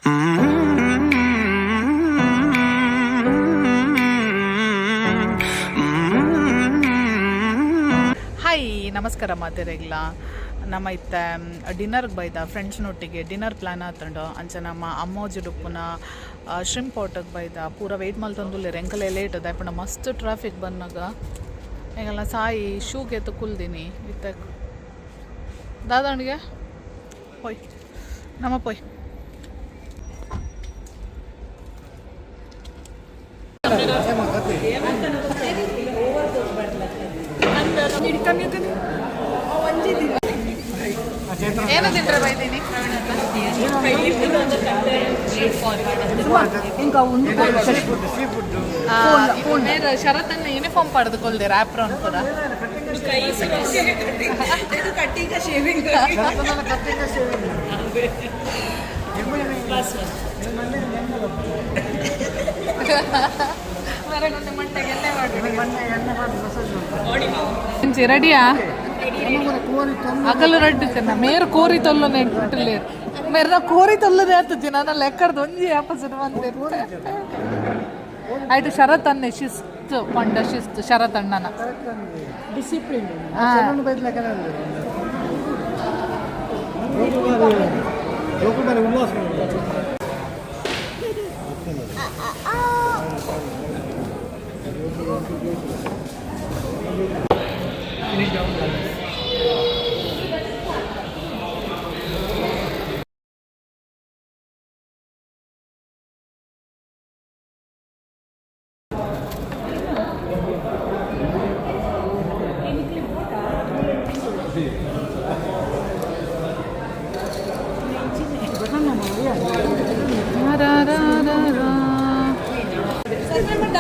Hi, ನಮಸ್ಕಾರ ಮಾತೆರೆಗ್ಲ. ನಮ್ಮ ಇತ್ತೆ ಡಿನ್ನರ್ಗೆ ಬೈದ. ಫ್ರೆಂಡ್ಸ್ನೊಟ್ಟಿಗೆ ಡಿನ್ನರ್ ಪ್ಲ್ಯಾನ್ ಆತುಂಡು. ಅಂಚ ನಮ್ಮ ಅಮ್ಮೋಜಿಡುಪ್ಪುನ ಶ್ರಿಂಪ್ ಔಟಕ್ಕೆ ಬೈದ. ಪೂರ ವೆಯ್ಟ್ ಮಲ್ತೊಂದುಲ್ಲೆರ್. ಎಂಕಲೆ ಲೇಟ್ ದಾಯೆಪಂಡ ಮಸ್ತ್ ಟ್ರಾಫಿಕ್ ಬನ್ನಗ. ಎಂಕಲ್ನ ಸಾಯಿ ಶೂ ಗೆತ್ತು ಕುಲ್ದಿನಿ ಇತ್ತೆ. ದಾದಾಂಡ್ಗೆ ಪೋಯ್, ನಮ್ಮ ಪೋಯ್. ಏನು ತಿಂದ್ರೆ ಬೈದೀನಿ? ಶರತನ್ನ ಯೂನಿಫಾರ್ಮ್ ಪಡೆದುಕೊಳ್ದಿರ, ಆಪ್ರಾನ್ ಕೂಡ. Cutting shaving. ರೆಡಿಯಾ? ಅಗಲು ರಡ್ಡು ಚೆನ್ನ ಮೇರು ಕೋರಿ ತೊಲ್ಲು ನೆಟ್ಟಿಲ್ಲ. ಮೇರ್ನ ಕೋರಿ ತೊಲ್ಲದೆ ಆತುಜಿ. ನನ್ನ ಲೆಕ್ಕರ್ದು ಒಂಜಿ ಆಪೋಸಿಟ್ ಬಂದಿರುತ್ತೆ. ಆಯ್ತು, ಶರತ್ ಅನ್ನೆ ಶಿಸ್ತು ಪಂಡ ಶಿಸ್ತು ಶರತ್ ಅಣ್ಣನ. ಡಿಸಿಪ್ಲಿನ್. ಉಲ್ಲಾಸ.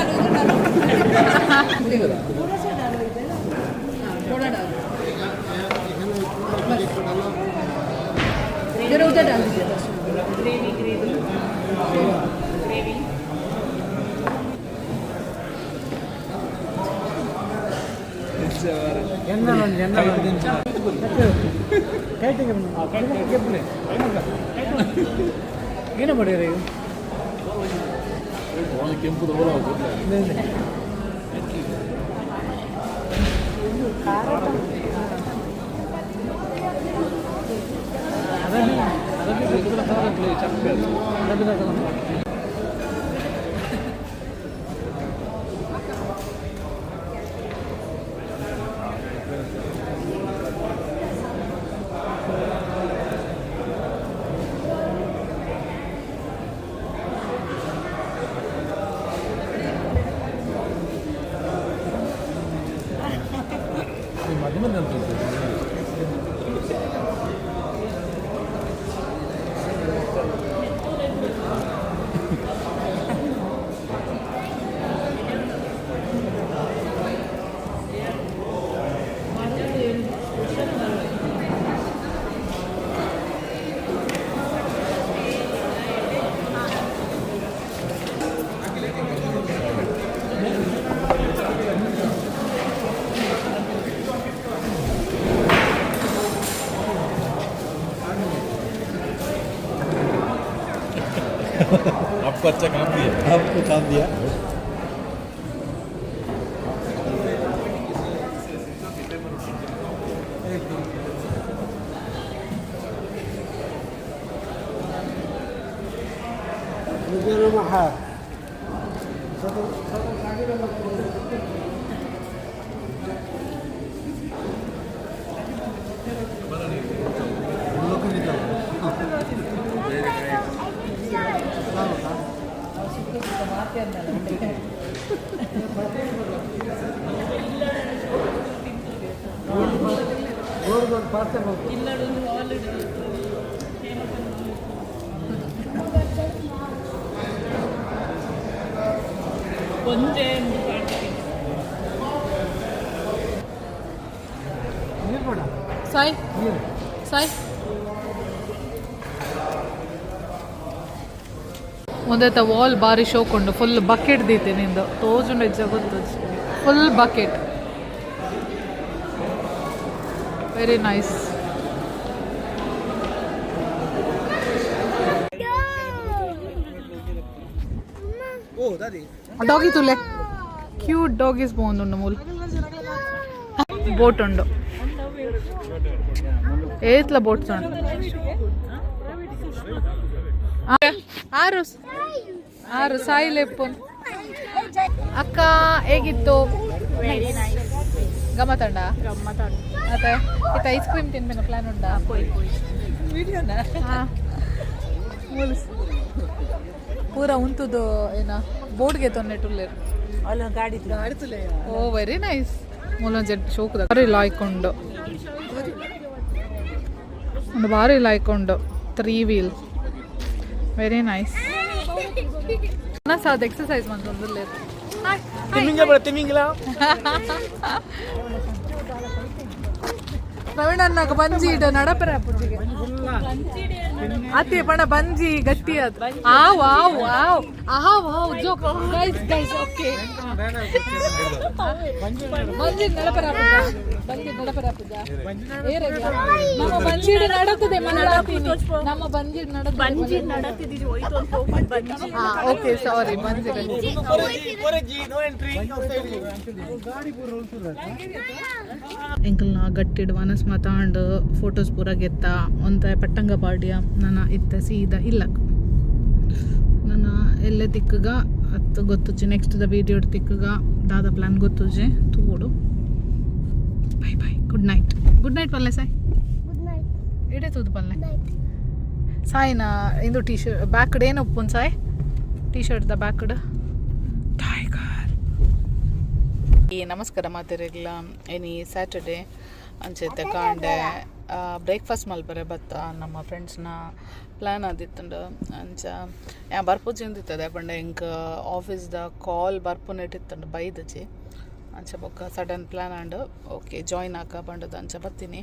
डालो, इधर डालो, थोड़ा सा डालो इधर। हाँ, थोड़ा डालो। बस, जरा उधर डाल दीजिए बस। Gravy, gravy, gravy. ಎನ್ನ ಏನು ಮಾಡಿರಿ? ಕೆಂಪು. आपको अच्छा काम दिया। आपको काम दिया। ಒಂದೇ. ಸಾಯ್ ಸಾಯ್, ಒಂದೇತ ವಾಲ್ ಬಾರಿ ಶೋಕುಂಡು. ಫುಲ್ ಬಕೆಟ್ ದೀತೆ ನಿಂದು ತೋಜುಂಡು ಹೆಜ್ಜೆ ಗೊತ್ತು. Full bucket, very nice. Doggy ತುಲೆ, ಕ್ಯೂಟ್ ಡಾಗೀಸ್ ಪೋಂದುಂಡು. ಮೂಲು ಬೋಟ್ ಉಂಡು. ಏತ್ಲ ಬೋಟ್ಸ್ ಉಂಡು. ಆರು ಆರು ಸಾಯಿ ಲೆಪ್ಪುನ್. ಅಕ್ಕ, ಹೇಗಿತ್ತು? ಗಮ್ಮತ್ತಂಡ? ಮತ್ತೆ ಇತ್ತ ಐಸ್ ಕ್ರೀಮ್ ತಿನ್ಬೇಕ ಪ್ಲಾನ್ ಉಂಟಾ? ಹಾ. ಪೂರ ಉಂತುದು ಏನ ಬೋರ್ಡ್ಗೆ ತೊನ್ನೆಟುಲ್ಲೆರ್. ಓ, ವೆರಿ ನೈಸ್. ಮೂಲೊಂಜಿ ಶೋಕುದ ಬಾರಿ ಲಾಯ್ಕೊಂಡು ಒಂದು, ಬಾರಿ ಲಾಯ್ಕೊಂಡು. Three wheel, very nice. ಅದು ಎಕ್ಸಸೈಸ್ ಮಂತೊಂದುಲ್ಲೆರ್. ತಿಮಿಂಗಿಲ, ತಿಮಿಂಗಿಲ. ಪ್ರವೀಣ್ ಅನ್ನಾಗ ಬಂಜಿ ಇಡ ನಡಪರೆ ಅಪ್ಪುಜಿಗೆ ಅತ್ತೆ ಪಣ ಬಂಜಿ ಗಟ್ಟಿ ಅದು. ಆವ್ ಆವ್ ಆವ್ ಆವ್ ಆವ್. ಜೋಕ್ ಗೈಸ್, ಗೈಸ್, ಓಕೆ. ಬಂಜಿ ನಡಪರೆ ಅಪ್ಪುಜ, ಬಂಜಿ ನಡಪರೆ ಅಪ್ಪುಜ. ಏರೆಗ್ಲ ನಮ್ಮ ಬಂಜಿ ಇಡ ನಡತದೆ ಮನಡಾತೀನಿ. ನಮ್ಮ ಬಂಜಿ ನಡತದೆ. ಬಂಜಿ ನಡತಿದ್ದೀವಿ, ಹೋಯ್ತು ಅಂತ ಹೋಗ್ಬಿಟ್ಟು ಬಂಜಿ. ಹಾ, ಓಕೆ, ಸಾರಿ. ಬಂಜಿ. No entry. ಎಂಕಲ್ನ ಗಟ್ಟಿಡ್ ವನಸ್ ಮಾತಾಂಡ್, ಫೋಟೋಸ್ ಪೂರ ಗೆತ್ತ, ಒಂತೆ ಪಟ್ಟಂಗ ಪಾಡ್ಯ. ನನ್ನ ಇತ್ತ ಸೀದಾ ಇಲ್ಲಕ್. ನನ್ನ ಎಲ್ಲೆ ತಿಕ್ಕಗ ಅತ್ತು ಗೊತ್ತುಜ್ಜಿ. ನೆಕ್ಸ್ಟ್ the video ತಿಕ್ಕಗ, ದಾದ plan ಗೊತ್ತುಜ್ಜಿ, ತೂಡು. Bye bye, good night. Good night ಪಲ್ಲೆ ಸಾಯ್. Good night. ಇಡೇ ತೂದು ಪಲ್ಲೆ. Night. ಸಾಯಿನ ಇಂದು ಟೀ ಶರ್ಟ್ ಬ್ಯಾಕ್ ಏನು ಉಪ್ಪುನ್ ಸಾಯ್? T shirt the back tiger. ಈ ನಮಸ್ಕಾರ ಮಾತೆರೆಗ್ಲ. ಎನಿ ಸ್ಯಾಟರ್ಡೆ ಅಂಚೆತ್ತೆ ಕಾಂಡೆ ಬ್ರೇಕ್ಫಾಸ್ಟ್ ಮಲ್ಪರೆ ಬತ್ತ. ನಮ್ಮ ಫ್ರೆಂಡ್ಸ್ನ ಪ್ಲ್ಯಾನ್ ಆದಿತ್ತುಂಡು. ಅಂಚ ಯಾ ಬರ್ಪುಜಿ ಅಂದಿತ್ತದೆ ಪಂಡ ಎಂಕ್ ಆಫೀಸ್ದ ಕಾಲ್ ಬರ್ಪುನೆಟ್ ಇತ್ತುಂಡು, ಬೈದಜಿ. ಅಂಚ ಬೊಕ್ಕ sudden plan and okay join ಆಕ ಪಂಡದು ಅಂಚ ಬತ್ತೀನಿ.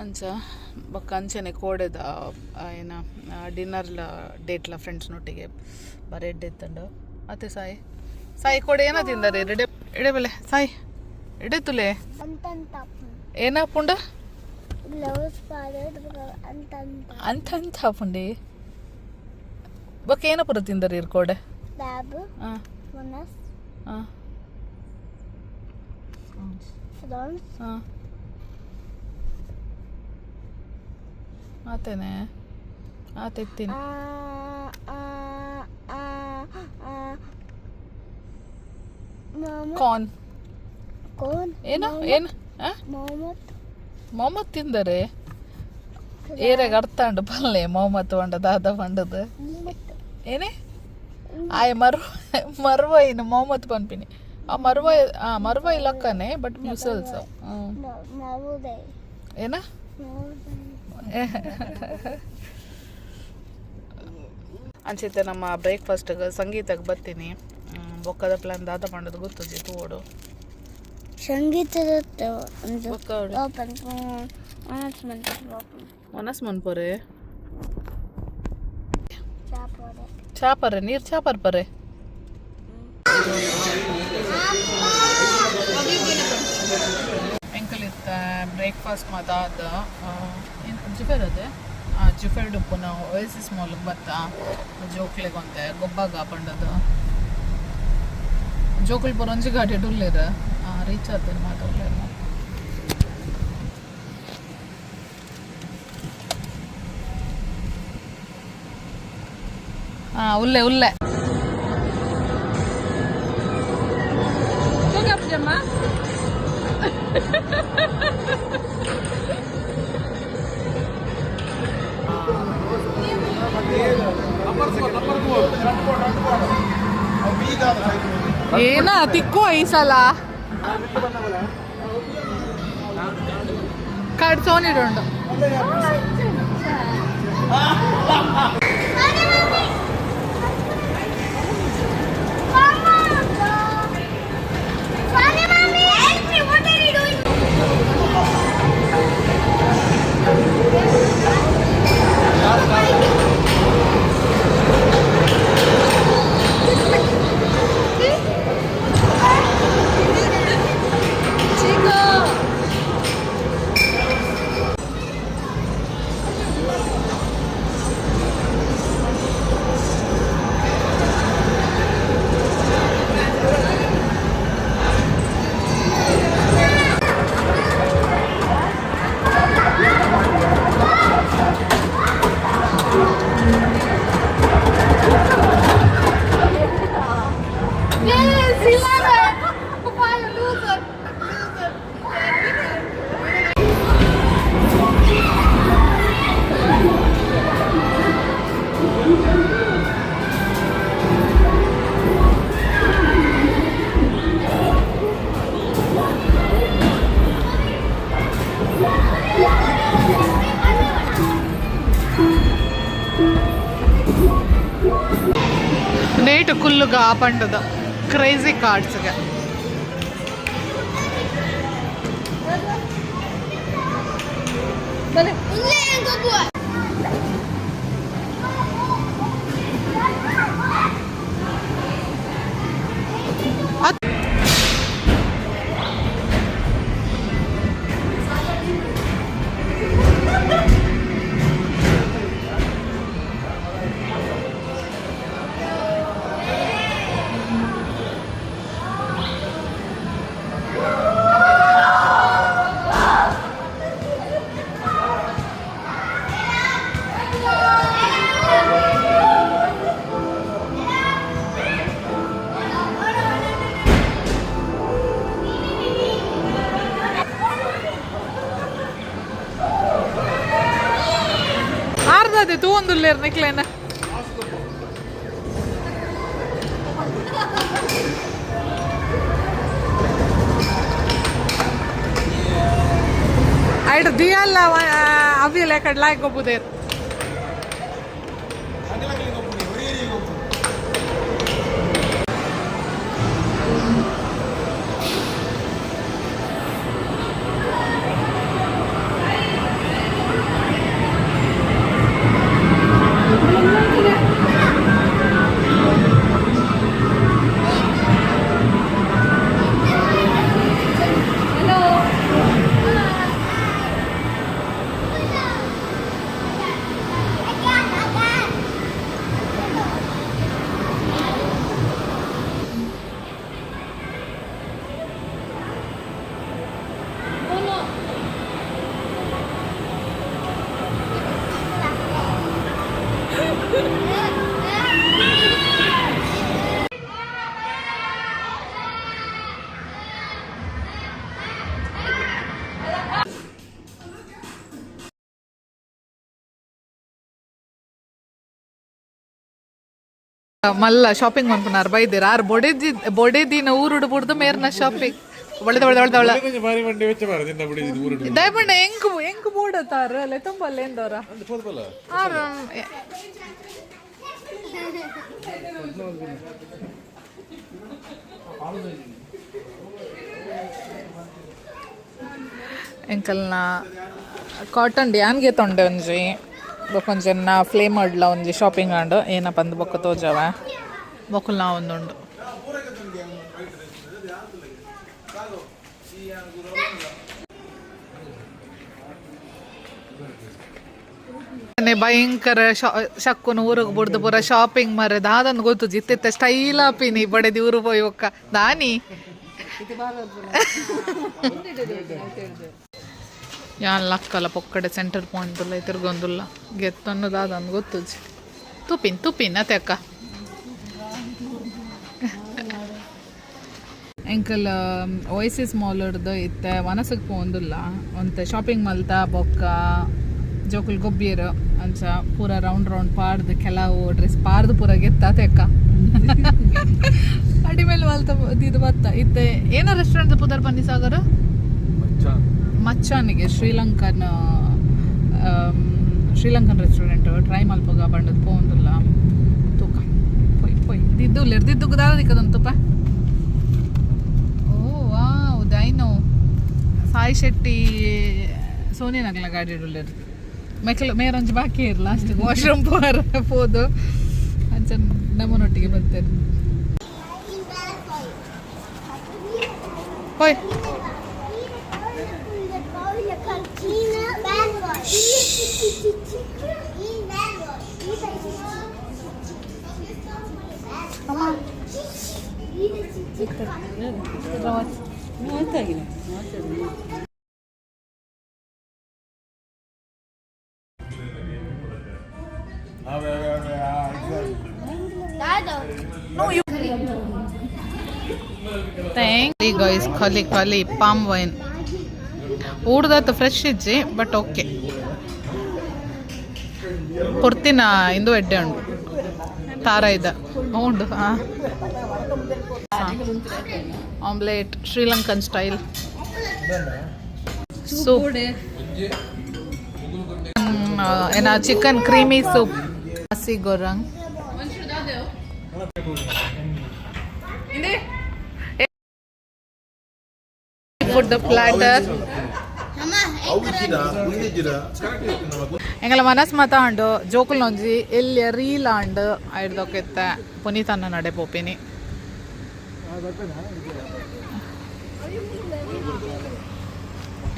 ಅಂಚ ಬೊಕ್ಕ ಅಂಚನೆ ಕೋಡೆದ ಏನ ಡಿನ್ನರ್ಲ ಡೇಟ್ಲ ಫ್ರೆಂಡ್ಸ್ನೊಟ್ಟಿಗೆ ಬರ ಎಡ್ಡೆ ಇತ್ತುಂಡು. ಅತ್ತೆ ಸಾಯಿ, ಸಾಯಿ, ಕೋಡೆ ಏನ ತಿಂದರೆ? ಎಡೆ ಎಡೆ ಬೆಲೆ ಸಾಯಿ, ಎಡೆ ತುಲೆ. ಅಂತಂತ. ಏನಾಪುಂಡ? ಗ್ಲೌಸ್ ಪಾಡೋದು ಅಂತಂತ. ಅಂತ ಅಂತ ಪುಂಡಿ. ಬೊಕ್ಕ ಏನ ಪೂರ ತಿಂದರೆ ಇರ್ ಕೋಡೆ? ಬ್ಯಾಬ್. ಹಾಂ. ಮನಸ್. ಹಾಂ. ಫ್ರಾನ್ಸ್. ಹಾಂ, ಆತೇನೆ ಆತ ಇತ್ತೀನಿ. ಆ ಆ ಆ ಆ ಮೊಹಮ್ಮದ್. ಕಾರ್ನ್. ಕೋನ್. ಏನು ಏನು? ಹಾಂ. ಮೊಹಮ್ಮದ್. ಮೊಹಮ್ಮದ್ ತಿಂದರೆ ಏರೆಗ್ ಅರ್ಥ ಉಂಡು ಪಲ್ಲೆ. ಮೊಹಮ್ಮದ್ ಪಂಡದ ಅದ ಪಂಡದು. ಮೊಹಮ್ಮದ್. ಏನೇ ಆಯ್ ಮರ್ವ ಮರ್ವ ಇನ್ನು ಮೊಹಮ್ಮದ್ ಪನ್ಪಿನಿ. ಆ ಮರ್ವ, ಆ ಮರ್ವ ಇಲಕ್ಕನೆ, ಬಟ್ ಮ್ಯೂಸಲ್ಸ್. ನವೋದಯ. ಏನ? ನವೋದಯ. ಅಂಚೈತೆ ನಮ್ಮ ಬ್ರೇಕ್ಫಾಸ್ಟ್ಗೆ ಸಂಗೀತಕ್ಕೆ ಬರ್ತೀನಿ. ಬೊಕ್ಕದ ಪ್ಲಾನ್ ದಾದ ಪಂಡದು ಗೊತ್ತುಜಿ, ತೂವೊಡು. ಸಂಗೀತದ ಒಂದು ಬೊಕ್ಕ ಓಪನ್ ಅನೌನ್ಸ್ಮೆಂಟ್ ಓಪನ್. ಮನಸ್ ಮನ್ಪೊರೆ. ಚಾಪೋರೆ. ಚಾಪರೆ, ನೀರು ಚಾಪರ್ ಪರೆ. ಎಂಕಲಿತ್ತ ಬ್ರೇಕ್ಫಾಸ್ಟ್ ಮಾತಾದ ಜುಫೇರ್ ಅದೇ ಜುಫೇರ್ ಡುಪ್ಪುನ ಒಯಸಿಸ್ ಮಾಲ್ಗೆ ಬತ್ತ. ಜೋಕ್ಲೆಗೊಂತೆ ಗೊಬ್ಬಾಗ ಪಂಡದು ಜೋಕುಲ್ ಪೂರ ಒಂಜಿ ಗಾಡಿ ಉಲ್ಲೆರ್. ರೀಚ್ ಆತೇನೆ ಮಾತ ಉಲ್ಲೆರ್. ಹಾಂ, ಉಲ್ಲೆ ಉಲ್ಲೆ. ಏನ ತಿಕ್ಕುವ ಈ ಸಲ ಕಡ್ಸೋನಿಡುಂಡು. Sorry, mommy. Help me. What are you doing? ಏಟು ಕುಲ್ಲುಗ ಪಂಡದ ಕ್ರೇಜಿ ಕಾರ್ಡ್ಸ್ಗೆ. ಆರ್ದದೆ ತೂವೊಂದುಲ್ಲೇರ್ ನಿಕ್ಲೇನ. ಐಡ್ ದಿಯಲ್ಲ ಅವಿಯಲ್ಲ ಕಡ್ಲಾಯ್ಕೊಬೋದೇರ್. ಮಲ್ಲ ಶಾಪಿಂಗ್ ಮನ್ಪುನಾರ್ ಬೈದಿರ. ಆರ್ ಬೊಡೆದಿ ಬೊಡೆದಿನ ಊರುಡು ಬುಡ್ದು ಮೇರ್ನ ಶಾಪಿಂಗ್ ಒಳ್ಳೆದ ಒಳ್ಳೆ ಒಳ್ಳೆ ಒಳ್ಳೆ. ಬಾರಿ ಬಂಡೆ ವೆಚ್ಚ ಬಾರ ದಿನ ಬಿಡಿದ ಊರುಡು. ದಯಪಂಡ ಎಂಕ್ ಎಂಕ್ ಬೋಡತಾರ ಅಲ್ಲ ತುಂಬಲ್ಲ ಎಂದವರ. ಪೋದಲ್ಲ. ಆರ್ ಎಂಕಲ್ನ ಕಾಟನ್ ಡ್ಯಾನ್ಗೆ ತೊಂಡೆ ಒಂಜಿ ಬೊಕೊಂಜನ್ನ ಫ್ಲೇಮ್ ಅಡ್ಲ ಒಂಜಿ ಶಾಪಿಂಗ್ ಆಂಡ್ ಏನಪ್ಪ ಅಂದ್ ಬೊಕ್ಕ ತೋಜವ ಬೊಕುಲ್ನ ಒಂದುಂಡು. ಭಯಂಕರ ಶಕ್ಕುನು ಊರಿಗೆ ಬುಡ್ದು ಪೂರ ಶಾಪಿಂಗ್ ಮರೆ ದಾದನ್ ಗೊತ್ತು ಜಿತ್ತಿತ್ತ ಸ್ಟೈಲ್ ಆಪಿನಿ ಬಡೆದಿ ಊರು ಪೋಯಿ ಒಕ್ಕ ದಾನಿ. ಯಾನ್ ಲಕ್ಕಲ ಪೊಕ್ಕಡೆ ಸೆಂಟರ್ ಪಾಯಿಂಟ್ ಉಲ್ಲ ತಿರ್ಗೊಂದುಲ್ಲ ಗೆತ್ತೊನ್ನು ದಾದನ್ ಗೊತ್ತುಜಿ. ತುಪಿನ್ ತುಪಿನ್ ಅತೆ ಅಕ್ಕ. ಎಂಕಲ್ ಓಯಸಿಸ್ ಮಾಲ್ ಹಿಡ್ದು ಇತ್ತೆ ವನಸಕ್ಕೆ ಪೋಂದುಲ್ಲ. ಒಂತೆ ಶಾಪಿಂಗ್ ಮಲ್ತ ಬೊಕ್ಕ ಜೋಕುಲ್ ಗೊಬ್ಬಿಯರು ಅಂಚ ಪೂರ ರೌಂಡ್ ರೌಂಡ್ ಪಾಡ್ದು ಕೆಲವು ಡ್ರೆಸ್ ಪಾರ್ದು ಪೂರ ಗೆತ್ತ ಅಕ್ಕ ಅಡಿಮೇಲೆ ಮಲ್ತ ಇದು ಬತ್ತ. ಇತ್ತೆ ಏನೋ ರೆಸ್ಟೋರೆಂಟ್ ಪುದರ್ ಬನ್ನಿ ಸಾಗರ. ಮಚ್ಚಾನಿಗೆ ಶ್ರೀಲಂಕನ್ ಶ್ರೀಲಂಕನ್ ರೆಸ್ಟೋರೆಂಟ್ ಟ್ರೈ ಮಲ್ಪಗ ಬಂಡದ ಪೋಂದುಲ್ಲ. ತೂಕ ಪೊಯ್ ಪೊಯ್ ದಿದ್ದು ದಿದ್ದುಗ್ ದಾದ ದಿಕ್ಕದಂತುಪ್ಪ. ಓ ವಾವ್, ದೈನೋ ಸಾಯಿ ಶೆಟ್ಟಿ ಸೋನಿಯನಗ್ಲ ಗಾಡಿ ಉಳ್ಳೇರು ಮೆಕ್ಲು ಮೇರೊಂಜಿ ಬಾಕಿ ಇರ್ ಲಾಸ್ಟ್ ವಾಶ್ರೂಮ್ ಪೋರ ಪೋದು ಅಂಚ ನಮ್ಮನೊಟ್ಟಿಗೆ ಬರ್ತೇನೆ ಹೋಯ್. 30ಆಗಿದೆ. Thank guys. ಖಾಲಿ ಖಾಲಿ ಪಾಮ್ ವೈನ್ ಊರ್ದಾತ ಫ್ರೆಶ್ ಇಜ್ಜಿ ಬಟ್ ಓಕೆ. ಕೊಡ್ತೀನ ಇಂದು ಎಡ್ಡೆ ಉಂಟು ತಾರ ಇದ್ದ ಉಂಡು. ಹಾಂ, ಆಮ್ಲೆಟ್ ಶ್ರೀಲಂಕನ್ ಸ್ಟೈಲ್ ಸೂಪ್ ಏನ ಚಿಕನ್ ಕ್ರೀಮಿ ಸೂಪ್ ಹಸಿ ಗೊರಂಗ್. Food plotter. ಎಂಗಲ ಮನಸ್ ಮತ ಆಂಡು, ಜೋಕುಲ್ನೊಂಜಿ ಎಲ್ಯ ರೀಲ್ ಆಂಡ್. ಐಡ್ದೊಕೆತ್ತ ಪುನೀತನ್ನ ನಡೆ ಪೋಪಿನಿ.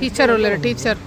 ಟೀಚರ್ ಉಲ್ಲೆರ್, ಟೀಚರ್.